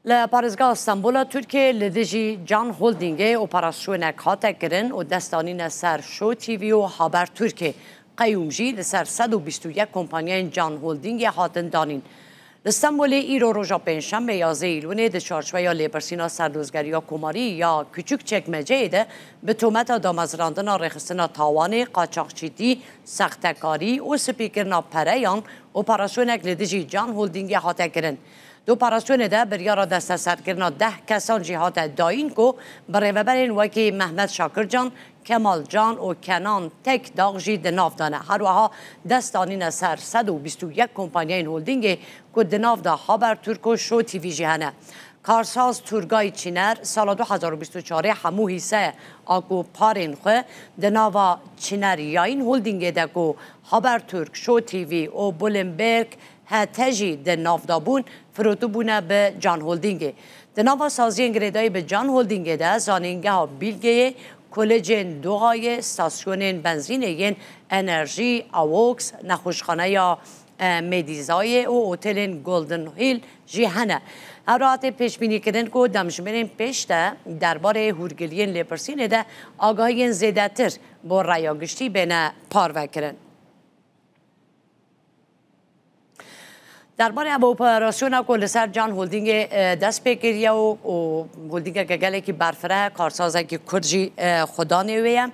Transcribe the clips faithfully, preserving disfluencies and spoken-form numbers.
Li parêzgeha Stenbola Tirkiyê li dijî Can Holdingê operasyonek hate kirin û dest danîne ser Show T V û Haber Tirkiyê. Qeyûm jî li ser sed û bîst û yek kompanyayên Can Holdingê hatin danîn. Li Stenbolê îro roja Pêncşembe yazdeh Îlûnê di çarçoveya lêpirsîna serdozgeriya komarî ya Küçükçekmeceyê de bi tometa damezrandina rêxistina tawanê, qaçaxçîtî, sextekarî û spîkirina pereyan operasyonek li dijî Can Holdingê hate kirin. Di operasyonê de biryara desteserkirina deh kesan jî hate dayîn ku bi rêveberên wekî Mehmet Şakircan, Kemal Can û Kenan Tekdağ jî di nav de ne. Her wiha dest danîne ser sed û bîst û yek kompanyayên holdingê ku di nav de Habertürk û Show T V jî hene. Karsaz Turgay Çiner sala du hezar û bîst û çarê hemû hîseye a ku parên xwe di nava Çiner Yayın Holdingê de ku Habertürk, Show T V û Bloomberg H T jî di nav de bûn, firotibûne bi Can Holdingê. Di nava saziyên girêdayî bi Can Holdingê de zanîngeha Bîlgeyê, Kolejên Doğayê, stasyonên benzînê yên enerjî, Avox, nexweşxaneya, e, Medîzayê û otelên Golden Hill jî hene. Hevra hatê pêşbînîkirin ku demjimêrên pêş de derbarê hûrgiliyên lêpirsînê de agahiyên zêdetir bo raya giştî bêne parvekirin. Derbarê ev operasyona ku li ser Can Holdingê, e, dest pê kiriye û, û holdingeke gelekî berfireh e, karsazekî Kurd jî, e, xudanê wê ye.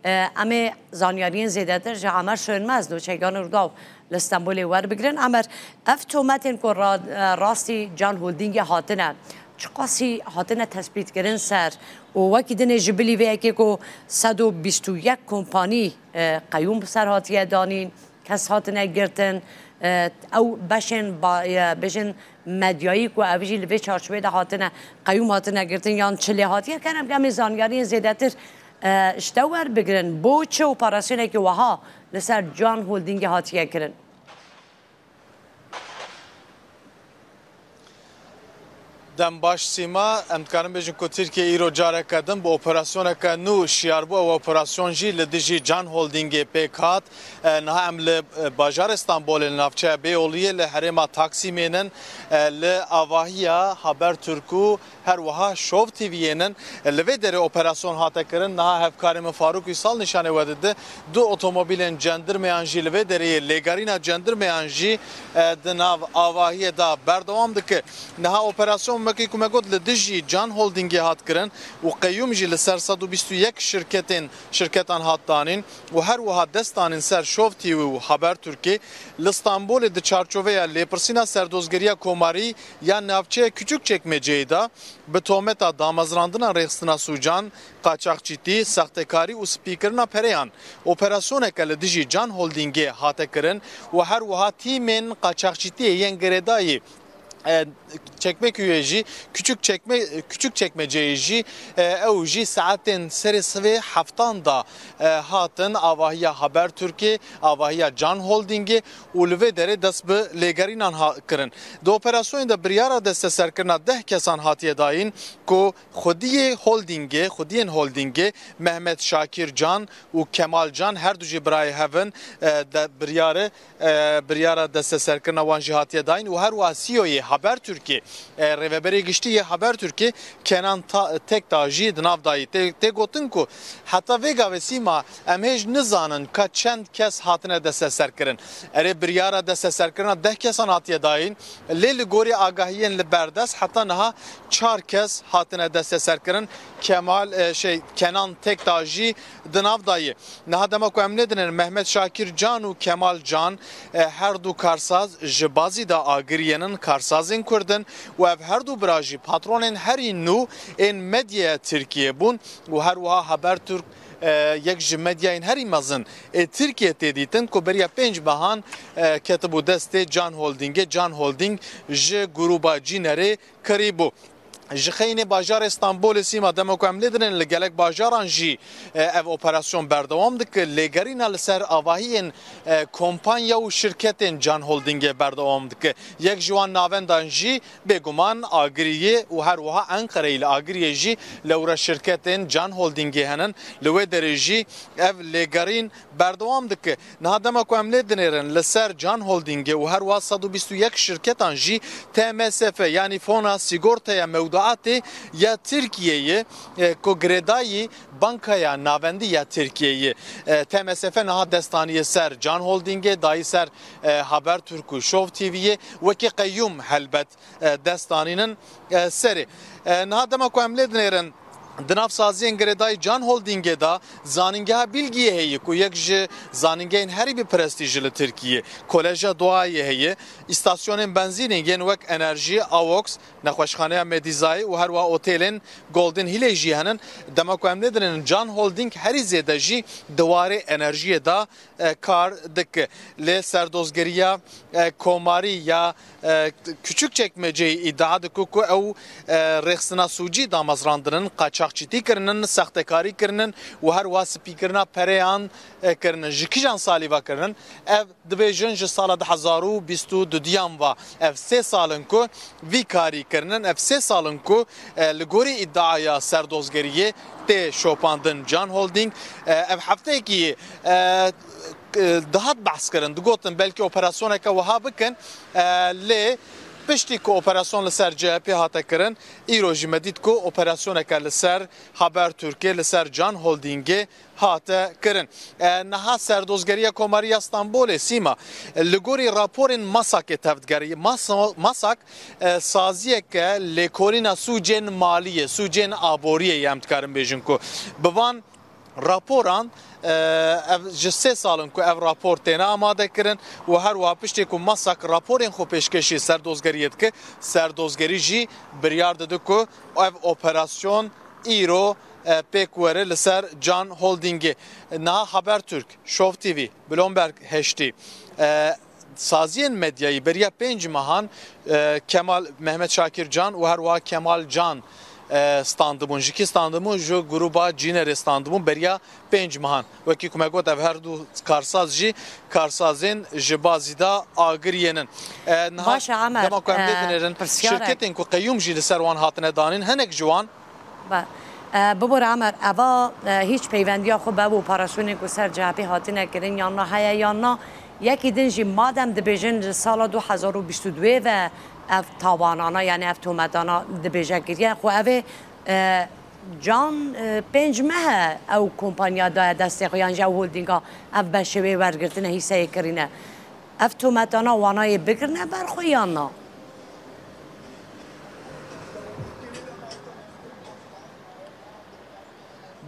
E, em ê zanyariyên zêdetir ji Emer Sönmez, nûçeyganê Rûdaw li Stenbolê werbigirin. Emer, ev tometên ku ra-, e, rastî Can Holdingê hatine, çiqasî hatine tespîtkirin ser û wekî dinê ji bilî vê yekê ku sed û bîst û yek kompanî, e, qeyûm bi ser hatiye danîn, kes hatine girtin, e, ew beşên ba-, e, bêjin medyayî ku ev jî li vê çarçovê de hatine, qeyûm hatine girtin yan çi lê hatiye, kerem ke em ê zanyariyên zêdetir, e, ji te werbigirin. Bo çi operasyonekî wiha li ser Can Holdingê hatiye kirin? Dem baş Sîma, em dikarin bêjin ku Tirkiye îro careke din bi operasyoneke nû şiyar bû. Ew operasyon jî li dijî Can Holdingê pêk hat. E, niha em li, e, bajarê Stenbolê, li navçeya Bêyoliyê, li herêma Taksîmê nin, e, li avahiya Habertürk û her wiha Şov T V'yê nin. Li vê derê operasyon hate kirin. Niha hevkarê min Farûk Uysal nîşanê we dide. Du otomobîlên cendirmeyan jî li vê derê yê, lêgerîna cendirmeyan jî, e, di nav avahiyê de berdewam dike. Niha operasyon wekî ku me got li dijî Can Holdingê hat kirin û qeyûm jî li ser sed û bîst û yek şirketên, şirketan hat danîn û her wiha dest danîn ser Şov T V û Habertürkê. Li Stenbolê di çarçoveya lêpirsîna serdozgeriya komarî ya navçeya Küçükçekmeceyê de bi tometa damezrandina rêxistina sûcan, qaçaxçîtî, sextekarî û spîkirina pereyan operasyoneke li dijî Can Holdingê hate kirin û her wiha tîmên qaçaxçîtiyê yên girêdayî, e, Çekmeköyê jî, Küçük Çekme-, Küçükçekmeceyê jî, e, ew jî saetên serê sivê heftan da, e, hatin avahiya Habertürkê, avahiya Can Holdingê û li vê derê dest bi lêgerînan ha-, kirin. Di operasyonê de biryara desteserkirina deh kesan hatiye dayîn ku xwediyê holdingê, xwediyên holdingê Mehmet Şakir Can û Kemal Can, her du jî birayê hev in, e, de biryare, e, biryara desteserkirina wan jî hatiye dayîn û her wiha C E O'yê Habertürkê, e, rêveberê giştî yê Habertürkê Kenan Ta-, Tekdağ jî di nav dayî. Tê, tê gotin ku heta vê gavê Sîma em hêj nizanin ka çend kes hatine desteserkirin. Erê, biryara desteserkirina deh kesan hatiye dayîn. Lê li gorî agahiyên li berdest heta niha çar kes hatine desteserkirin. Kemal, e, şey, Kenan Tekdağ jî di nav de ye. Niha dema ku em lê dinin, Mehmet Şakir Can û Kemal Can, e, her du karsaz ji Bazîda Agiriyê nin, karsazên Kurd in û ev her du bira jî patronên herî nû ên medyaya Tirkiyê bûn û her wiha Habertürk, e, yek ji medyayên herî mezin ê Tirkiyê tê dîtin ku beriya pênc mehan, e, ketibû destê Can Holdingê. Can Holding ji grûba Cînerê kirîbû. Ji xeynê bajarê Stenbolê Sîma, dema ku em lê dinên, li gelek bajaran jî, e, ev operasyon berdewam dike. Lêgerîna li ser avahiyên, e, kompanya û şirketên Can Holdingê berdewam dike. Yek ji wan navendan jî bêguman Agiriyê û her wiha Enqereyê li Agiriyê jî lewra şirketên Can Holdingê henin. Li wê derê jî ev lêgerîn berdewam dike. Niha dema ku em lê dinêrin, li ser Can Holdingê û her wiha sed û bîst û yek şirketan jî T M S F, yanî Fona Sigortaya Mewduatê ya Tirkiyeyê, e, ku girêdayî Bankaya Navendî ya Tirkiyeyê, e, T M S F niha dest aniye ser Can Holdingê, dayî ser, e, Habertürk û Show T V'yê wekî qeyyûm helbet, e, dest anînin, e, serê. E, niha dema ku em lê dinêrin, di nav saziyên girêdayî Can Holdingê de zanîngeha Bîlgiyê heye ku yek ji zanîngehên herî bi prestîjî li Tirkiyê, Koleja Doğayê heye, îstasyonên benzînê yên wek Enerjî, Avox, nexweşxaneya Medîzayê û her wiha otêlên Golden Hillê jî henin. Dema ku em lê dinêrin, Can Holding herî zêde jî di warê enerjiyê de, e, kar dike. Lê serdozgeriya, e, komarî ya, e, Küçükçekmece'yê îdia dike ku ew, e, rêxistina sûcî damezrandinin, qaçaxçîtî kirinin, sextekarî kirinin û her wiha spîkirina pereyan, e, kirinin. Ji kîjan salî ve kirinin? Ev dibêjin ji sala du hezar û bîst û duyan ve. Ev sê sal in ku vî karî kirinin, ev sê sal in ku, e, li gorî îdiaya serdozgeriyê tê şopandin Can Holding. E, ev hefteyekî, e, e, dihat behs kirin, digotin belkî operasyoneke wiha bikin, e, lê piştî ku operasyon li ser C H P hate kirin, îro jî me dît ku operasyoneke li ser Habertürk'ê, li ser Can Holding'ê hate kirin. E, niha serdozgeriya Komarî ya Stenbolê, Sîma, li gorî raporên MASAK'ê tevdigerî. Masa-, MASAK, e, saziyeke lêkolîna sûcên malî ye, sûcên aboriyê ye, em dikarin bêjin ku bi van raporan, e, ev ji sê sal in ku ev rapor têne amade kirin û her wiha piştê ku MASAK raporên xwe pêşkêşî serdozgeriyê dike, serdozgerî jî biryar dide ku ev operasyon îro, e, pêk were li ser Can Holdingê. Niha Habertürk, Show T V, Bloomberg heştî, e, saziyên medyayî beriya pênc mehan, e, Kemal, Mehmet Şakir Can û her wiha Kemal Can, e, standibûn. Ji kî standibûn? Ji gruba Cînerê standibûn beriya pênc mehan. Wekî ku me got, ev her du karsaz jî karsazên ji bazî de Agiriyê nin. E, niha Baş e, Emer, dema ku em lê e, dinêrin, pirsyarek. Şirketên ku qeyûm jî li ser wan hatine danîn, hinek ji wan Be, e, bibore Emer, eva, e, hîç peyvendiya xwe bi ev operasyonên ku ser C H P hatine kirin yan na heye yan na? Yekî din jî madem dibêjin ji sala du hezar û bîst û duyê ve ev tawanana, yani ev tometana dibêje kiriye, xwe ev ê, e, Can, e, pênc meh e ew kompanya daye destê xwe, yan jî ew holdinga ev beşê wê wergirtine, hîseyê kirîne. Ev tometana wana yê bigirine ber xwe yan na?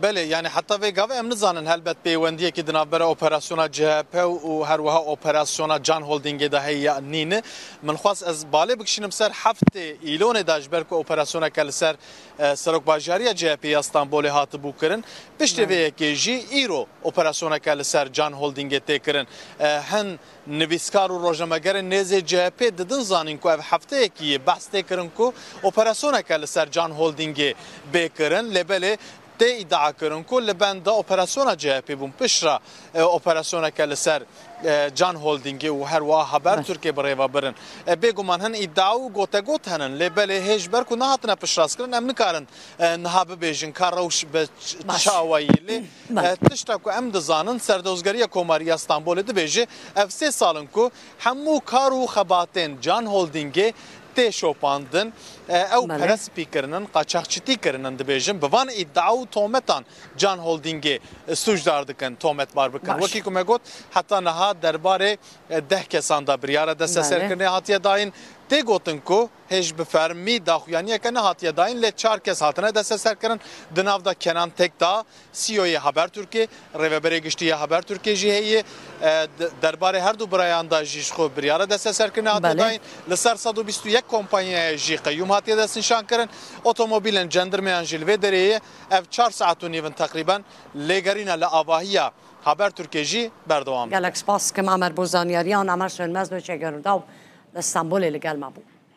Belê, yani heta vê gavê em nizanin helbet pêwendiyekî di navbera operasyona C H P û her wiha operasyona Can Holdingê de heye ya nîne. Min xwest ez balê bikişînim ser heftê Îlonê de, ji ber ku operasyoneke li ser, e, serokbajariya C H P ya Stenbolê hatibû kirin. Piştê vê yekê jî îro operasyoneke li ser Can Holdingê tê kirin. E, hin nivîskar û rojnamegerên nêzê C H P didin zanîn ku ev hefteyekî ye behs tê kirin ku operasyoneke li ser Can Holdingê bê kirin, lê belê tê îdia kirin ku li benda operasyona C H P bûn, piştre, e, operasyoneke li ser, e, Can Holdingê û her wiha Habertürk'ê bi rê ve birin. E, bêguman hin îdia û gotegot henin, lê belê hê ji ber ku nehatine piştrast kirin, em nikarin, e, niha bibêjin ka rewş bi ç-, Baş. çi awayî lê. Belê. E, tişta ku em dizanin, Serdozgeriya Komarî ya Stenbolê dibêje, ev sê sal in ku hemû kar û xebatên Can Holdingê tê şopandin. E, ew Belê. perespî kirinin, qaçaxçîtî kirinin dibêjin. Bi van îdia û tometan Can Holdingê, e, sûcdar dikin, tometbar bikin. Baş. Wekî ku me got, heta niha derbarê, e, deh kesan de biryara desteserkirinê Belê. hatiye dayîn. Tê gotin ku hêj bi fermî daxuyaniyeke nehatiye dayîn, lê çar kes hatine desteserkirin. Di nav de Kenan Tekdağ, C E O yê Habertürk'ê, rêveberê giştî yê Habertürk'ê jî heye. E, de-, derbarê her du birayan de jî ji xwe biryara desteserkirinê hatiye Belê. dayîn. Li ser sed û bîst û yek kompanyaya jî qeyûm hatiye destnîşankirin. Otomobîlên cendirmeyan jî li vê derê ye. Ev çar saet û nîv in teqrîben lêgerîna li avahiya Habertürk'ê jî berdewam dike. Gelek spas dikim Amer bo zanyariyan. Amer Sönmez, nûçe Gönüldaw li Stenbolê li gel me bû.